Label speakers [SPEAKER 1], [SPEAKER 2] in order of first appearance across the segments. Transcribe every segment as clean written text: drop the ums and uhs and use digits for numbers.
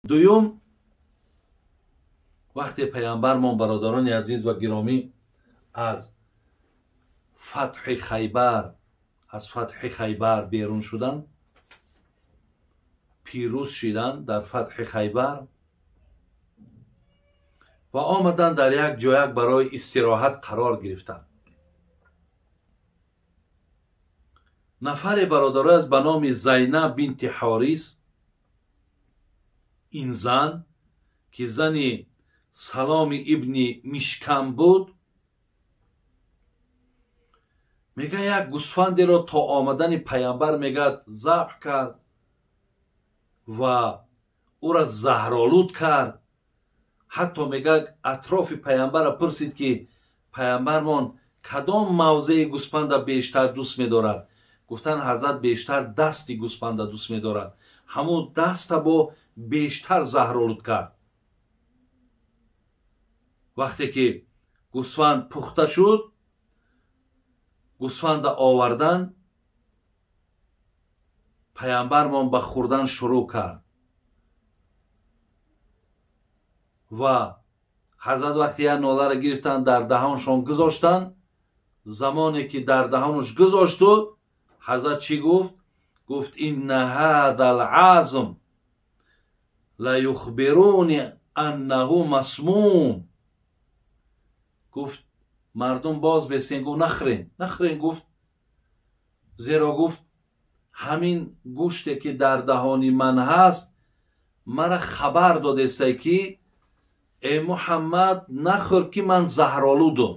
[SPEAKER 1] Дуюм, вақте паямбармон, бародарони азиз ва гиромӣ, аз фатҳи Хайбар, аз фатҳи Хайбар берун шуданд, пирӯз шиданд дар фатҳи Хайбар ва омаданд дар як ҷояк барои истироҳат қарор гирифтанд. Нафаре, бародаро, аз ба номи Зайнаб бинти Ҳорис, ин зан ки зани Саломи ибни Мишкам буд, мега як гӯсфандеро то омадани паямбар, мегӯяд, забҳ кард ва ӯра заҳролуд кард. Ҳатто, мегӯяд, атрофи паямбарро пурсид, ки паямбармон кадом мавзеи гӯсфанда бештар дӯст медорад. Гуфтанд, ҳазрат бештар дасти гӯсфанда дӯст медорад. Ҳамун даста бо бештар заҳролуд кард. Вақте ки гӯсфанд пухта шуд, гӯсфанда овардан, паямбармон ба хӯрдан шурӯъ кард ва ҳазрат вақте як ноларо гирифтанд, дар даҳоншон гузоштанд. Замоне ки дар даҳонаш гузошту, ҳазрат чӣ гуфт? Гуфт: инна ҳаза алъазм ла юхбируни аннаҳу масмум. Гуфт: мардум боз бесен. Гуфт: нахӯрен, нахӯрен. Гуфт, зеро, гуфт, ҳамин гӯште ки дар даҳони ман ҳаст, мара хабар додестай, ки эй Муҳаммад, нахӯр, ки ман заҳролудум.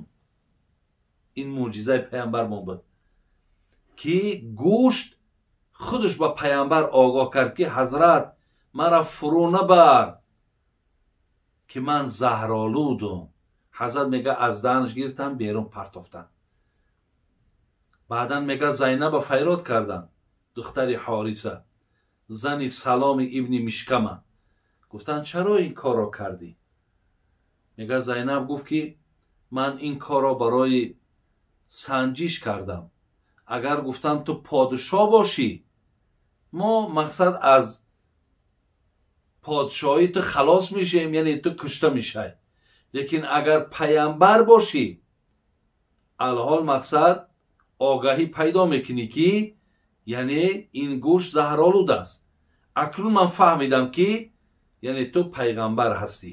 [SPEAKER 1] Ин мӯъҷизаи паямбармон буд, ки гӯшт худаш ба паямбар огоҳ кард, ки ҳазрат, мара фурӯ набар, ки ман заҳролудум. Ҳазрат, мега, аз даҳанаш гирифтан, берун партофтан. Баъдан, мега, Зайнаба файрод карданд, духтари Ҳориса, зани Саломи ибни Мишкама. Гуфтанд: чаро ин корро кардӣ? Мега, Зайнаб гуфт, ки ман ин корро барои санҷиш кардам. Агар, гуфтам, ту подшоҳ бошӣ, мо, мақсад, аз подшоҳӣ ту халос мешем, яъне ту кушта мешавӣ. Лекин агар паямбар бошӣ, алҳол, мақсад, огаҳӣ пайдо мекунӣ, ки яъне ин гӯшт заҳролуд аст. Акнун ман фаҳмидам, ки яъне ту пайғамбар ҳастӣ.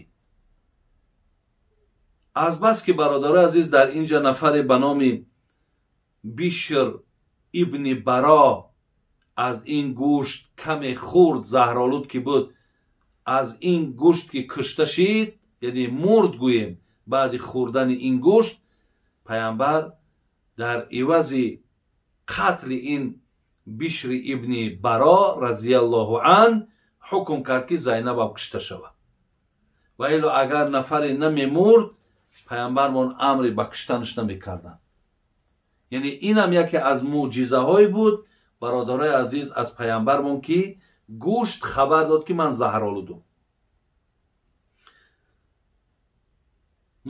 [SPEAKER 1] Азбаски, бародарои азиз, дар инҷа нафаре ба номи Бишр ибни Баро аз ин гӯшт каме хӯрд, заҳролуд ки буд, аз ин гӯшт ки кушта шид, яъне мурд гӯем, баъди хӯрдани ин гӯшт, паямбар дар ивази қатли ин Бишри ибни Баро разияллоҳу ан ҳукм кард, ки Зайнабам кушта шавад. Ва ило агар нафаре намемурд, паямбармон амри ба куштанаш намекарданд. Яъне инам яке аз мӯъҷизаҳое буд, бародарои азиз, аз паямбармон, ки гӯшт хабар дод, ки ман заҳролудум.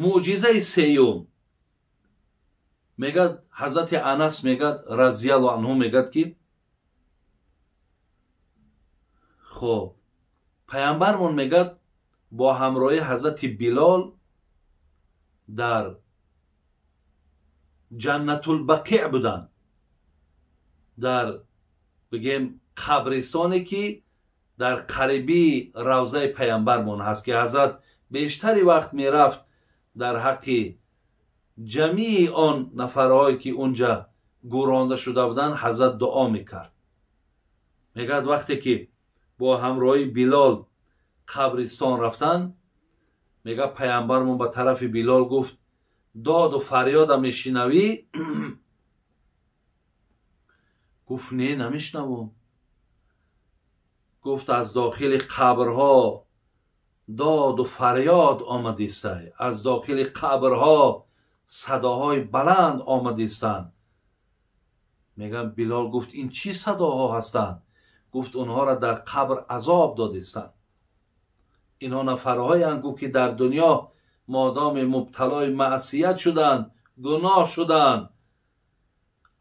[SPEAKER 1] Мӯъҷизаи сеюм, мегӯяд ҳазрати Анас, мегӯяд, разияллоҳу анҳу, мегӯяд, ки хоб, паямбармон, мегӯяд, бо ҳамроҳии ҳазрати Билол дар Ҷаннатулбақиъ буданд, дар, бигем, қабристоне ки дар қарибии равзаи паямбармон ҳаст, ки ҳазрат бештари вақт мерафт, дар ҳаққи ҷамии он нафарҳое ки унҷа гӯронда шуда буданд, ҳазрат дуо мекард. Мегӯяд, вақте ки бо ҳамроҳии Билол қабристон рафтанд, мегӯяд, паямбармон ба тарафи Билол гуфт: доду фарёда мешинавӣ? Гуфт: не, намешнавам. Гуфт: аз дохили қабрҳо доду фарёд омадистай, аз дохили қабрҳо садоҳои баланд омадистанд. Мегӯям, Билол гуфт: ин чӣ садоҳо ҳастанд? Гуфт: онҳоро дар қабр азоб додистанд. Инҳо нафарҳоянд, гуфт, ки дар дунё модоми мубталои маъсият шуданд, гуноҳ шуданд,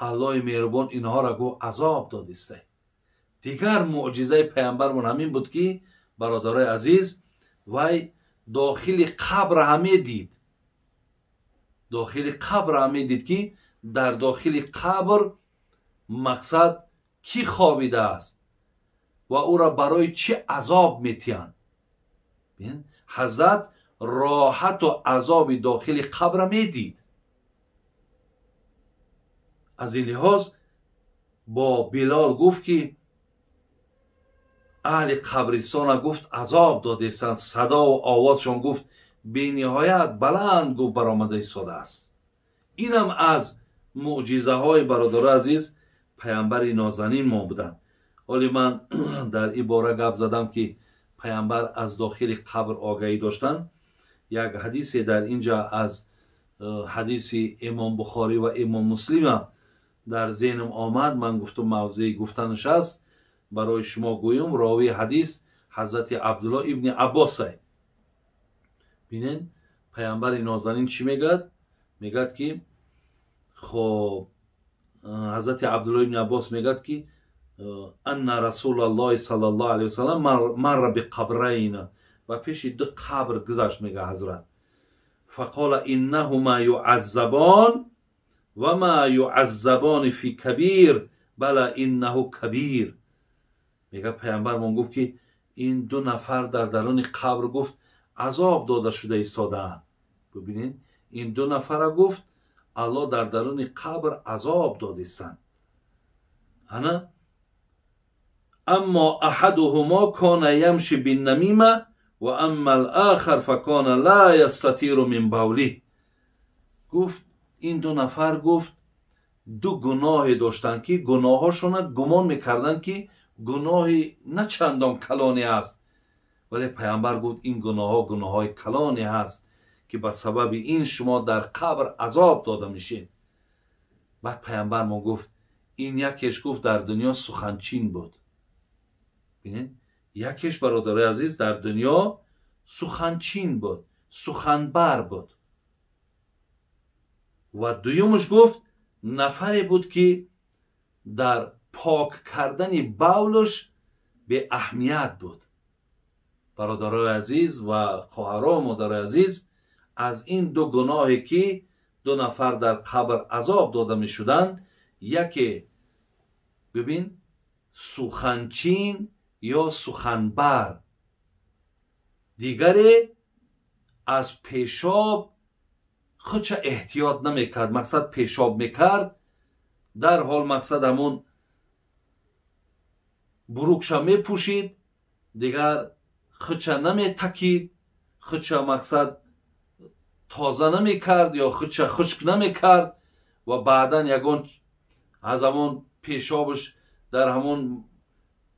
[SPEAKER 1] Аллоҳи меҳрубон инҳоро, гуфт, азоб додистай. Дигар мӯъҷизаи паямбармон ҳамин буд, ки Бародарои азиз, вай дохили қабр ҳам медид, дохили қабр ҳам медид, ки дар дохили қабр мақсад кӣ хобидааст ва ӯро барои чӣ азоб метиҳанд. Ҳазрат роҳату азоби дохили қабра медид. Аз ин лиҳоз бо Билол гуфт, ки аҳли қабристона гуфт азоб додестанд, садову овозшон гуфт бениҳоят баланд гуфт баромада истодааст. Инам аз мӯъҷизаҳои бародарои азиз паямбари нозанин мо буданд. Ҳоле ман дар ин бора гап задам, ки паямбар аз дохили қабр огаҳӣ доштанд. Як ҳадисе дар инҷа аз ҳадиси Имом Бухорӣ ва Имом Муслима дар зеҳнам омад, ман гуфтум мавзеи гуфтанаш аст, барои шумо гӯем. Ровии ҳадис ҳазрати Абдулло ибни Аббосай. Бинен, паямбари нозанин чӣ мегӯяд? Мегӯяд, ки хоб ҳазрати Абдулло ибни Аббос мегӯяд, ки анна Расулаллоҳи саллаллоҳу алайҳи васаллам марра биқабрайна, ва пеши ду қабр гузашт, мега ҳазрат. Фақола иннаҳума юаззабон ва ма юаззабони фи кабир бала иннаҳу кабир. Мега паямбармон гуфт, ки ин ду нафар дар даруни қабр гуфт азоб дода шуда истодаанд. Бибинед, ин ду нафара гуфт Аллоҳ дар даруни қабр азоб додистанд. Ана аммо аҳадуҳумо кона ямши биннамима ва амма алохар факона ла ястатиру мин бавлиҳ. Гуфт ин ду нафар гуфт ду гуноҳе доштанд, ки гуноҳҳошона гумон мекарданд, ки гуноҳи на чандон калоне аст, вале паямбар гуфт ин гуноҳҳо гуноҳҳои калоне ҳаст, ки ба сабаби ин шумо дар қабр азоб дода мешед. Баъд паямбармо гуфт ин якеш гуфт дар дунё суханчин буд. Бинед, якеш бародарои азиз дар дунё суханчин буд, суханбар буд, ва дуюмаш гуфт нафаре буд, ки дар пок кардани бавлаш беаҳамият буд. Бародарои азиз ва хоҳаро, модарои азиз, аз ин ду гуноҳе, ки ду нафар дар қабр азоб дода мешуданд, яке бибин суханчин ё суханбар, дигаре аз пешоб худша эҳтиёт намекард, мақсад пешоб мекард, дарҳол мақсад ҳамун бурукша мепӯшид, дигар худша наметакид, худша мақсад тоза намекард ё худша хушк намекард, ва баъдан ягон аз ҳамон пешобаш дар ҳамон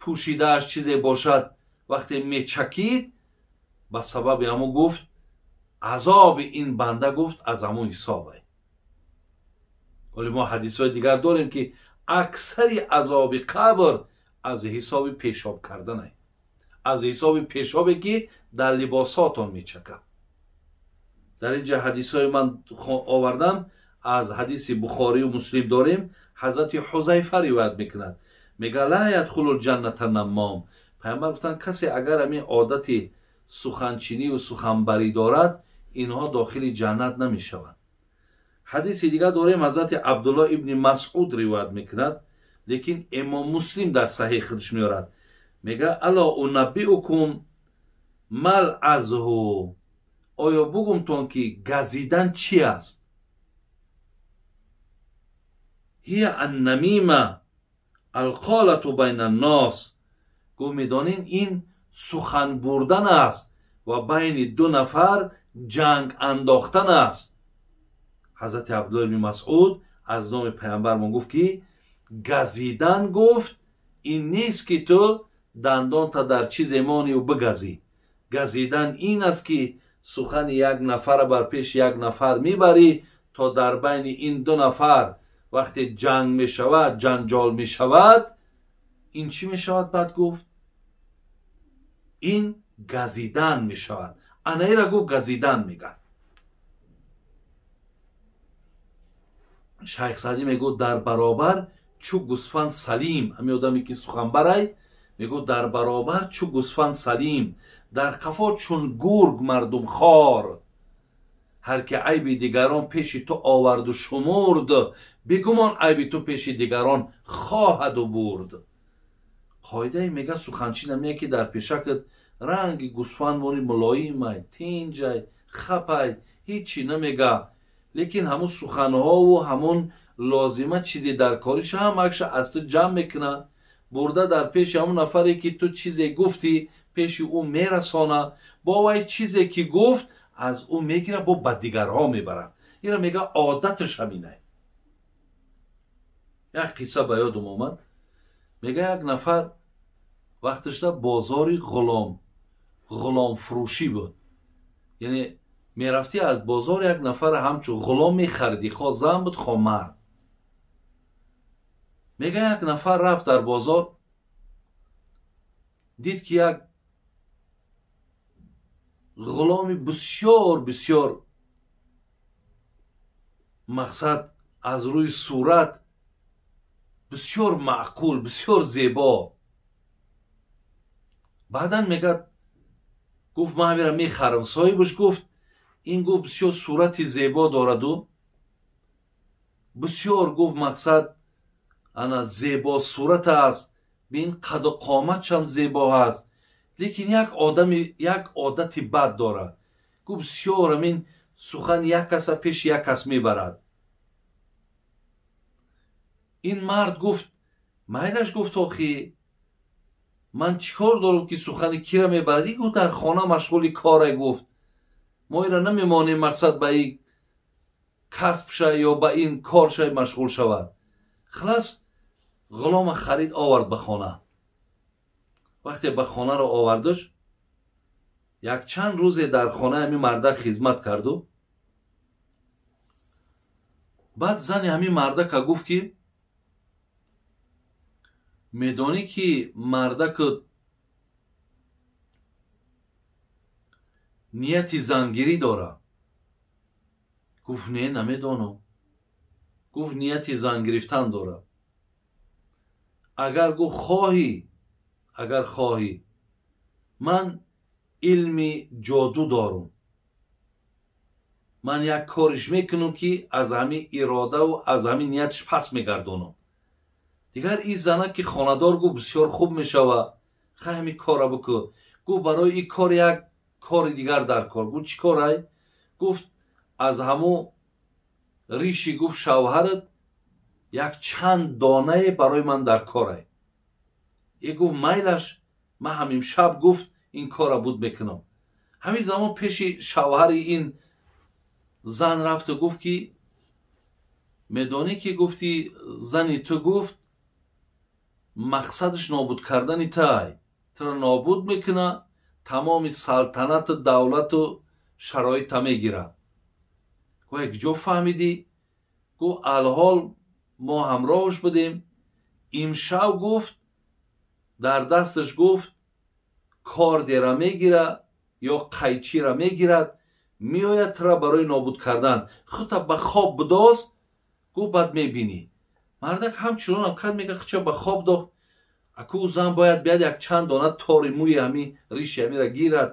[SPEAKER 1] пӯшидааш чизе бошад, вақте мечакид, ба сабаби ҳамон гуфт азоби ин банда гуфт аз ҳамон ҳисобе. Вале мо ҳадисҳои дигар дорем, ки аксари азоби қабр аз ҳисоби пешоб карданае, аз ҳисоби пешобе, ки дар либосотон мечакад. Дар инҷа ҳадисҳои ман овардам, аз ҳадиси Бухорию Муслим дорем. Ҳазрати Ҳузайфа ривоят мекунад, мега ла ядхулу лҷанната наммом. Паямбар гуфтанд касе агар ҳамин одати суханчинию суханбарӣ дорад, инҳо дохили ҷаннат намешаванд. Ҳадиси дигар дорем, ҳазрати Абдулло ибни Масъуд ривоят мекунад, лекин Имом Муслим дар саҳеҳ худаш меорад. Мега ало унаббиукум мал азҳу, оё бугумтон, ки газидан чи аст? Ҳия аннамима алқолату байна аннос. Гуфт медонин, ин сухан бурдан аст ва байни ду нафар ҷанг андохтан аст. Ҳазрати Абдулло ибни Масъуд аз номи паямбармон гуфт, ки газидан гуфт ин нест, ки ту дандонта дар чизе монию бигазӣ. Газидан ин аст, ки сухани як нафара бар пеши як нафар мебарӣ, то дар байни ин ду нафар вақте ҷанг мешавад, ҷанҷол мешавад, ин чӣ мешавад? Баъд гуфт ин газидан мешавад. Анаира гуфт газидан мегӯяд. Шайх Саъдӣ мегӯяд дар баробар чӯ гусфанд салим, ҳамин одаме, ки суханбарай, Мегуфт дар баробар чу гусфанд салим, дар қафо чун гург мардумхор. Ҳар ки айби дигарон пеши ту оварду шумурд, бигумон айби ту пеши дигарон хоҳаду бурд. Қоидае мега суханчин ҳамия ки дар пешакат ранги гусфанд мори мулоимай, тинҷай, хапай, ҳичи намега, лекин ҳамун суханҳову ҳамун лозима чизе дар кориша ҳамакша аз ту ҷамъ мекуна, бурда дар пеши ҳамун нафаре ки ту чизе гуфтӣ пеши ӯ мерасона, бо вай чизе ки гуфт аз ӯ мегира, бо ба дигарҳо мебарад. Ина мега одаташ ҳаминай. Як қисса ба ёдум омад. Мега як нафар вақташда бозори ғуломфурӯшӣ буд. Яъне мерафтӣ аз бозор як нафар ҳамчун ғулом мехаридӣ, хо зан буд, хо мард. Мега як нафар рафт дар бозор, дид ки як ғуломи бисёр бисёр мақсад аз рӯи сурат бисёр маъқул, бисёр зебо. Баъдан мегӯяд, гуфт ман ҳамира мехарам. Соҳибаш гуфт ин гуфт бисёр сурати зебо дораду бисёр гуфт мақсад ана зебо сурат аст, бин қаду қоматшам зебо аст, лекин як одами як одати бад дорад. Гуфт бисёр ҳамин сухан як каса пеши як кас мебарад. Ин мард гуфт майлаш, гуфт охи ман чӣ кор дорам ки сухани кира мебарад? Ин гуфт дар хона машғули коре, гуфт мо инро намемонем мақсад ба ин касб ша ё ба ин кор ша машғул шавад. Хилас ғулома харид овард ба хона. Вақте ба хонаро овардаш, якчанд рӯзе дар хонаи ҳамин мардак хизмат карду. Баъд зани ҳамин мардака гуфт ки медонӣ ки мардакат нияти зангирӣ дорад? Гуфт не, намедонам. Гуфт нияти зан гирифтан дорад. Агар гуфт хоҳӣ, агар хоҳӣ, ман илми ҷоду дорам, ман як кориш мекунам ки аз ҳамин иродаву аз ҳамин ниятш пас мегардонам. Дигар ин зана ки хонадор гуфт бисёр хуб мешава, хай ҳамин корра бикун. Гуфт барои ин кор як кори дигар дар кор. Гуфт чӣ корай? Гуфт аз ҳамун риши гуфт шавҳарат як чанд донае барои ман дар корай. Е гуфт майлаш, ман ҳамин шаб гуфт ин корра буд мекунам. Ҳамин замон пеши шавҳари ин зан рафту гуфт ки медонӣ ки гуфти зани ту гуфт мақсадаш нобуд кардани тай, туро нобуд мекуна, тамоми салтанату давлату шароита мегира. Гуфт куҷо фаҳмидӣ? Гуфт алҳол мо ҳамроҳш будем, имшав гуфт дар дасташ гуфт кордера мегира ё қайчира мегирад, меояд тура барои нобуд кардан, худта ба хоб бидоз, гуфт баъд мебинӣ. Мардак ҳамчунонам кард, мега худша ба хоб дохт. Аку зан бояд биёд як чанд дона тори мӯи ҳамин риши ҳамира гирад.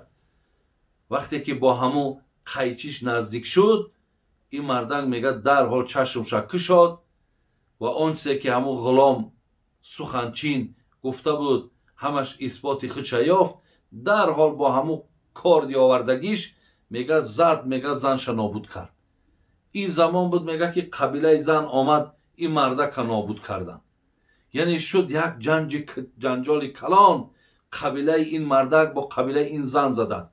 [SPEAKER 1] Вақте ки бо ҳамун қайчиш наздик шуд, ин мардак мега дарҳол чашмша кушод ва он чизе ки ҳамун ғулом суханчин гуфта буд ҳамаш исботи худша ёфт. Дарҳол бо ҳамун корди овардагиш мега зад, мега занша нобуд кард. Ин замон буд мега ки қабилаи зан омад ин мардака нобуд кардан. Яъне шуд як ҷанҷоли калон, қабилаи ин мардак бо қабилаи ин зан заданд.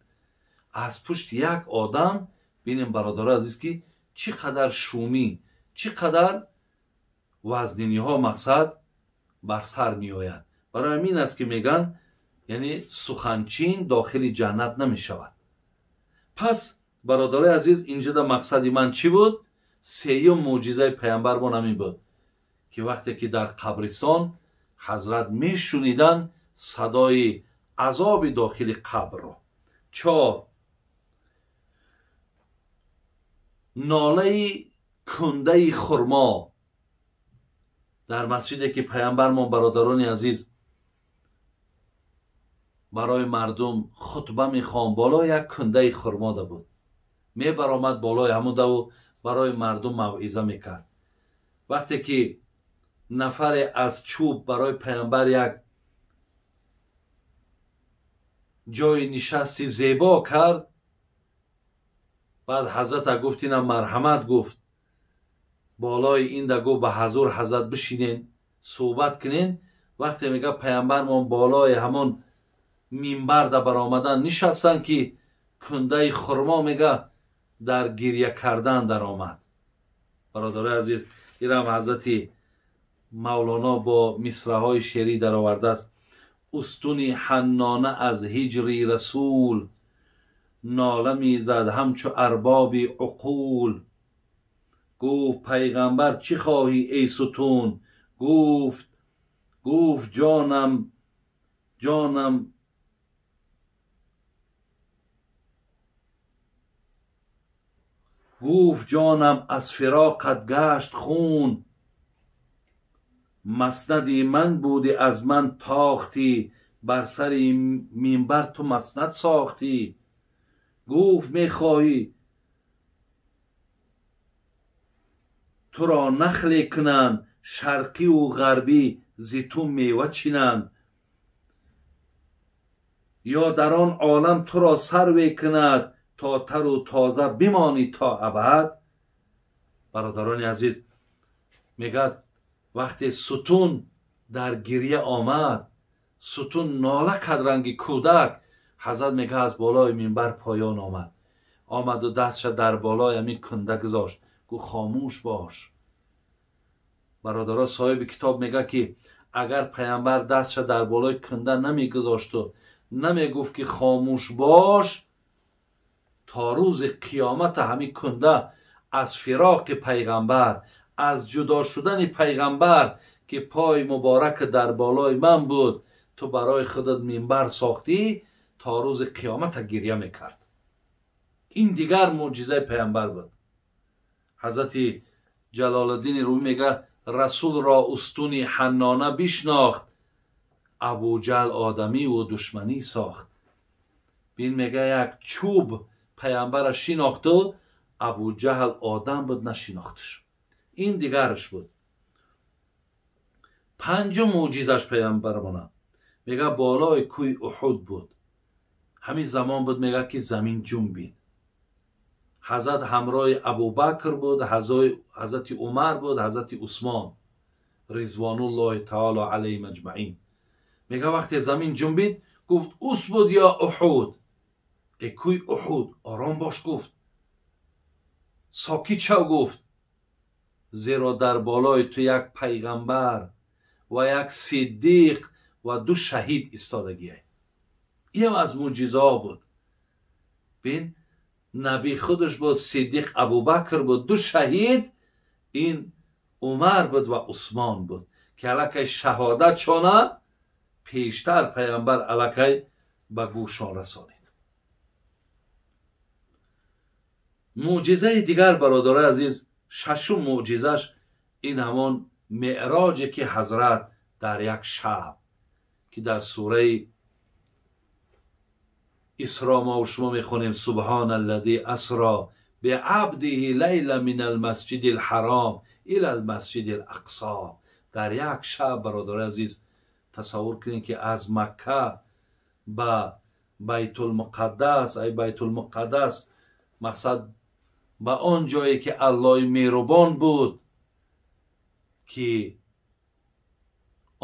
[SPEAKER 1] Аз пушти як одам бинем бародарои азиз ки чӣ қадар шумӣ, чӣ қадар вазниниҳо мақсад бар сар меояд. Барои ҳамин аст ки мегӯянд яъне суханчин дохили ҷаннат намешавад. Пас бародарои азиз, инҷода мақсади ман чӣ буд? Сеюм мӯъҷизаи паямбармон ҳамин буд ки вақте ки дар қабристон ҳазрат мешуниданд садои азоби дохили қабрро. Чор, нолаи кундаи хурмо дар масҷиде ки паямбармон бародарони азиз Барои мардум хутба мехонд, болои як кундаи хурмода буд. Мебаромад болои ҳамудаву барои мардум мавъиза мекард. Вақте ки нафаре аз чӯб барои паямбар як ҷои нишасти зебо кард, баъд ҳазрата гуфт ина марҳамат гуфт, болои ин да гуфт ба ҳазур ҳазрат бишинен, суҳбат кунен. Вақте мега паямбармон болои ҳамон минбар да баромадан нишастанд ки кундаи хурмо мега дар гирья кардан даромад. Бародарои азиз, инам ҳазрати Мавлоно бо мисраҳои шеърӣ даровардааст. Устуни ҳаннона аз ҳиҷри расул, нола мезад ҳамчу арбоби уқул. Гуфт пайғамбар чӣ хоҳӣ эй сутун? Гуфт ҷонам ҷонам гуфт ҷонам аз фироқат гашт хун. Маснади ман буди аз ман тохтӣ, бар сари минбар ту маснад сохтӣ. Гуфт мехоҳӣ туро нахле кунанд, шарқиву ғарбӣ зи ту мева чинанд. Ё дар он олам туро сарве кунад, то тару тоза бимонӣ то абад. Бародарони азиз, мегӯяд вақте сутун дар гирья омад, сутун нола кард ранги кӯдак, ҳазрат мегӯяд аз болои минбар поён омад. Омаду дастша дар болои ҳамин кунда гузошт, гуфт хомӯш бош. Бародаро, соҳиби китоб мегӯяд ки агар паямбар дастша дар болои кунда намегузошту намегуфт ки хомӯш бош, то рӯзи қиёмата ҳамин кунда аз фироқи пайғамбар, аз ҷудо шудани пайғамбар ки пой муборак дар болои ман буд, ту барои худат минбар сохтӣ, то рӯзи қиёмата гирья мекард. Ин дигар мӯъҷизаи пайғамбар буд. Ҳазрати Ҷалолиддини Румӣ мегӯяд расулро устуни ҳаннона бишнохт, Абуҷаҳл одамиву душманӣ сохт. Бин мегӯяд як чӯб пайғамбарро шинохту Абуҷаҳл одам буд, нашинохташ. Ин дигараш буд. Панҷум мӯъҷизаш пайғамбармона мегӯяд болои кӯи Уҳуд буд. Ҳамин замон буд мегӯяд ки замин ҷунбид. Ҳазрат ҳамроҳи Абубакр буд, ҳазрати Умар буд, ҳазрати Усмон ризвонуллоҳи таоло алайҳим аҷмаин. Мегӯяд вақте замин ҷунбид гуфт ус буд ё Уҳуд? Э кӯи Уҳуд, ором бош гуфт, сокит шав гуфт, зеро дар болои ту як пайғамбар ва як сиддиқ ва ду шаҳид истодагиай. Инам аз мӯъҷизаҳо буд. Бин, набӣ худаш буд, сиддиқ Абубакр буд, ду шаҳид ин Умар буд ва Усмон буд ки аллакай шаҳодатшона пештар пайғамбар аллакай ба гӯшон расонид. Мӯъҷизаи дигар бародарои азиз, шашум мӯъҷизаш ин ҳамон меъроҷе ки ҳазрат дар як шаб ки дар сураи Исро мо шумо мехонем субҳана аллази асро биабдиҳи лайла мин алмасҷиди алҳаром ила алмасҷиди алақсо. Дар як шаб бародарои азиз тасаввур кунед ки аз Макка ба Байтулмуқаддас, ай Байтулмуқаддас мақсад ба он ҷое ки Аллоҳи меҳрубон буд, ки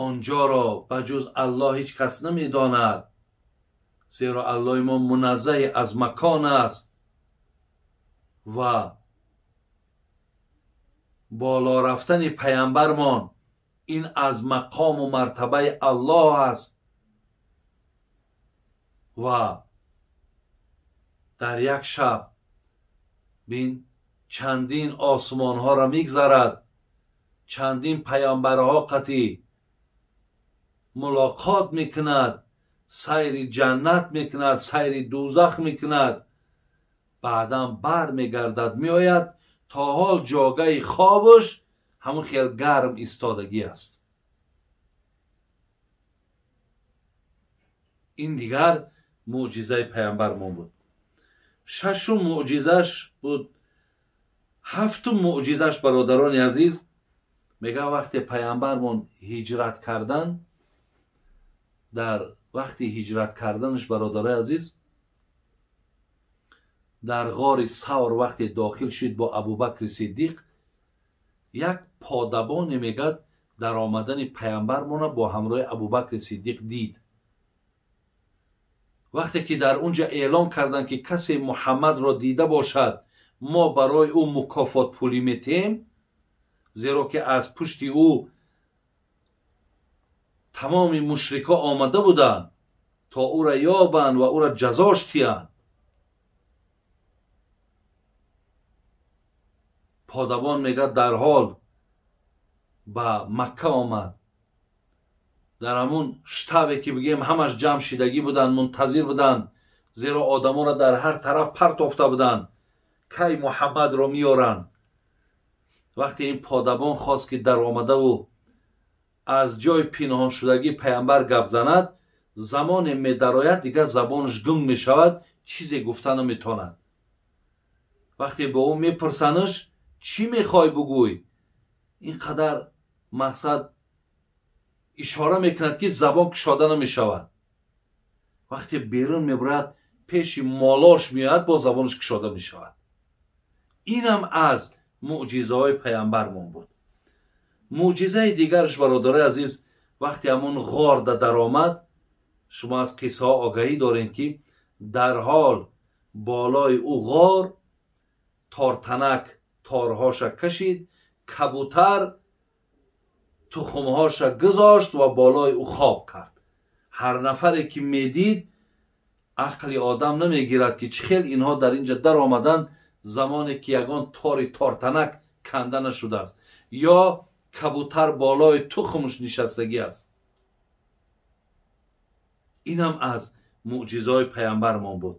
[SPEAKER 1] онҷоро ба ҷуз Аллоҳ ҳеҷ кас намедонад, зеро Аллоҳи мо муназзаҳ аз макон аст ва боло рафтани паямбармон ин аз мақому мартабаи Аллоҳ аст ва дар як шаб бин чандин осмонҳоро мегзарад, чандин паямбарҳо қатӣ мулоқот мекунад, сайри ҷаннат мекунад, сайри дӯзах мекунад, баъдан бар мегардад, меояд, то ҳол ҷогаи хобаш ҳамон хел гарм истодагӣ аст. Ин дигар мӯъҷизаи паямбармон буд. Шашум мӯъҷизаш буд. Ҳафтум мӯъҷизаш, бародарони азиз, мега вақте паямбармон ҳиҷрат кардан, дар вақти ҳиҷрат карданаш, бародарои азиз, дар ғори Савр вақте дохил шуд бо Абубакри Сиддиқ, як подабоне мегӯяд дар омадани паямбармона бо ҳамроҳи Абубакри Сиддиқ дид. Вақте ки дар унҷа эълон карданд, ки касе Муҳаммадро дида бошад, мо барои ӯ мукофот пулӣ метиҳем, зеро ки аз пушти ӯ тамоми мушрикҳо омада буданд то ӯра ёбанд ва ӯра ҷазош тиҳанд. Подабон мегӯяд дарҳол ба Макка омад. Дар ҳамун штабе ки бигем ҳамаш ҷамъ шидагӣ буданд, мунтазир буданд, зеро одаморо дар ҳар тараф партофта буданд, кай Муҳаммадро меоранд. Вақте ин подабон хост ки даромадаву аз ҷои пинҳоншудагӣ паямбар гап занад, замоне медарояд, дигар забонаш гунг мешавад, чизе гуфта наметавонад. Вақте бо ӯ мепурсанаш, чӣ мехоҳӣ бугӯй, ин қадар мақсад ишора мекунад, ки забон кушода намешавад. Вақте берун мебурад, пеши молош меояд, бо забонаш кушода мешавад. Инам аз мӯъҷизаҳои паямбармон буд. Мӯъҷизаи дигараш, бародарои азиз, вақте ҳамун ғор да даромад, шумо аз қиссаҳо огаҳӣ дорем, ки дарҳол болои ӯ ғор тортанак торҳоша кашид, кабутар тухмҳоша гузошт ва болои ӯ хоб кард. Ҳар нафаре ки медид, ақли одам намегирад, ки чӣ хел инҳо дар инҷа даромаданд, замоне ки ягон тори тортанак канда нашудааст ё кабутар болои тухмш нишастагӣ аст. Инам аз мӯъҷизаҳои паямбармон буд.